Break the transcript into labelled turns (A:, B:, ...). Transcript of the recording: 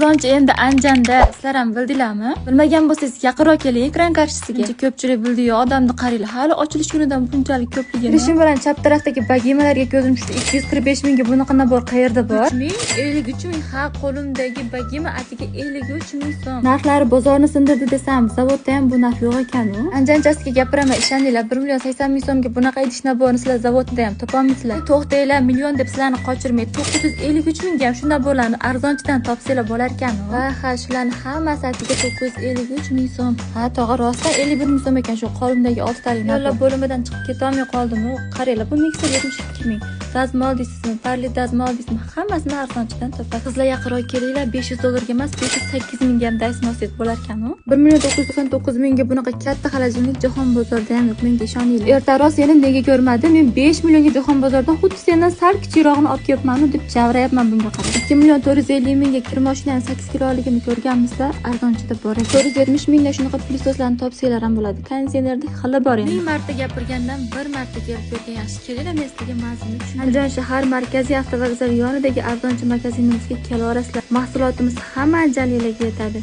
A: Arzonchi endi Anjanda, sizlar ham bildinglarmi? Bilmagan bo'lsangiz, yaqinroq keling ekran qarshisiga. Uncha ko'pchilik bildi-yu, odamni qaranglar, hali ochilish kunidan bunchalik ko'pligini. Kirishim bilan chap tarafdagi bogimalarga ko'zim tushdi. 245 mingga bunaqa набор qayerda bor? 3 ming, 53 ming, ha, qo'limdagi bogima atiga 53 ming so'm. Narxlari bozorni sindirdi desam, zavodda ham bu narx yo'q ekan-u. Anjanchasiga gapiraman, ishoninglar, 1 million 80 ming so'mga bunaqa idish набор ni sizlar zavodda ham topolmaysizlar. To'xtanglar, million deb sizlarni qochirmay, 953 mingga ham shu набор larni arzonchidan topsanglar bo'lar ekan. Va ha, shularni hammasi atiga 953 ming so'm. Ha, tog'a, rostdan 51 ming so'm ekan shu qo'limdagi oltitalik набор. Bo'limidan chiqib ketolmay qoldim-u. Qaranglar, bu mikser 72 ming. Dazmol deysizmi, parli dazmol deysizmi, hammasini arzonchidan topasiz. Qizlar, yaqinroq kelinglar, 500 dollarga emas, 508 mingga ham Dyson olsangiz bo'lar ekan-u. 1 million 999 mingga bunaqa katta холодильник jahon bozorida ham yo'q, menga ishoninglar. Ertaroq seni nega ko'rmadim? Men 5 millionga jahon bozoridan xuddi sendan sal kichikrog'ini olib kelibman deb javrayapman bunga qarab. 2 million 450 mingga kir mashinani 8 kiloligini ko'rganmisizlar? Arzonchida bor ekan. 470 mingdan shunaqa пылесос larni topsanglar ham bo'ladi. Konditsionerda xili bor endi. Ming marta gapirgandan bir marta kelib ko'rgan yaxshi. Kelinglar, men sizlarga mazmuni tushuntirib. Andijon shahar markaziy avtovokzal yonidagi arzonchi magazinimizga kelaverasizlar. Mahsulotimiz hamma andijonliklarga yetadi.